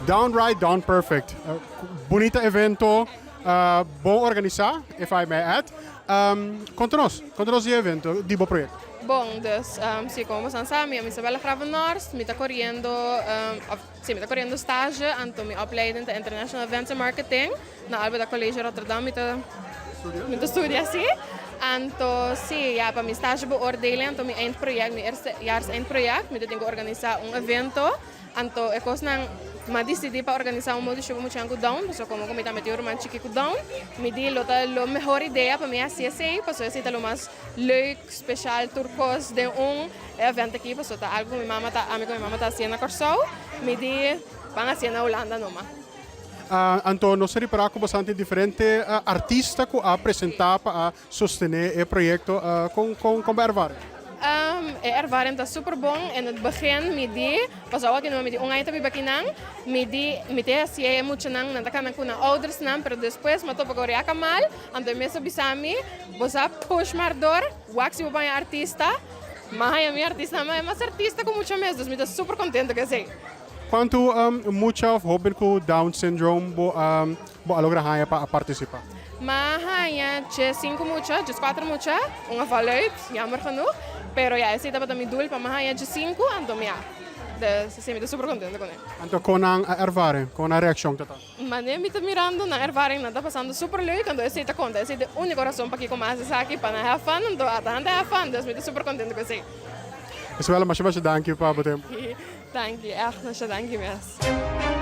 Downright Down Perfect. Bunita evento, bon organisa, if I may add. Conta nos, conta nos di e evento, di bo proyecto. Bon, dus si, como boso sa, mi ta Isabella Gravenhorst, mi ta coriendo, of si, mi ta coriendo stage, anto mi opleiding ta International Events and Marketing na Albeda College Rotterdam mi ta studia, si. Anto si, ya, pa mi stage beoordeling, anto mi eindproject, mi eerstejaars eindproject, mi ta tin cu organisa un evento. Anto e kosnan m'a disidí pa organisá un modeshow pa muchanan ku Down, pasobra komo ku mi tambe tin un ruman chiki ku Down, mi di lo ta lo mehor idea pa mi hasi esei, pasobra esei ta lo mas leuk, speshal, tur kos den un event aki, pasobra ta algu ku mi mama ta, ami ku mi mama ta hasié na Kòrsou, mi di ban hasié na Hulanda numa. Anto nos a ripará ku bastante diferente artista ku a presentá pa a Sostené e proyecto con con con bo ervaring? E ervaring ta super bon. In het begin mi di, pasobra awor mi di un aña ta biba akinan, mi di mi ta hacié e muchanan, nan ta cana cu nan oudersnan, pero despues mi a topa cu Riaca mal, anto e mes a bisa mi, bo sa push mar door, wak si bo baña artista, m'a haña mi artista, m'a haña mas artista cu mucha mes, dus mi ta super contento cu esey. Cuanto mucha of hoben cu Down syndrome bo a Bo a logra haña pa a partisipá? M'a haña dje sinku mucha, djes kuater mucha, un a val uit, jammer genoeg. Pero ya, esei tabata mi doel pa m'a haña dje sinku, anto mi a. Dus esei mi ta super kontento kuné. Anto kon nan a ervaring? Kon nan reakshon ta ta? Manera mi ta mirando nan ervaring, nan ta pasando super leuk, anto esei ta konta. Esei ta e úniko rason pakiko m'a hasi esaki, pa nan have fun, anto ata nan ta have fun, dus mi ta super kontento ku esei. Isabella, masha masha danki pa bo tempu. Danki, ègt masha danki mes.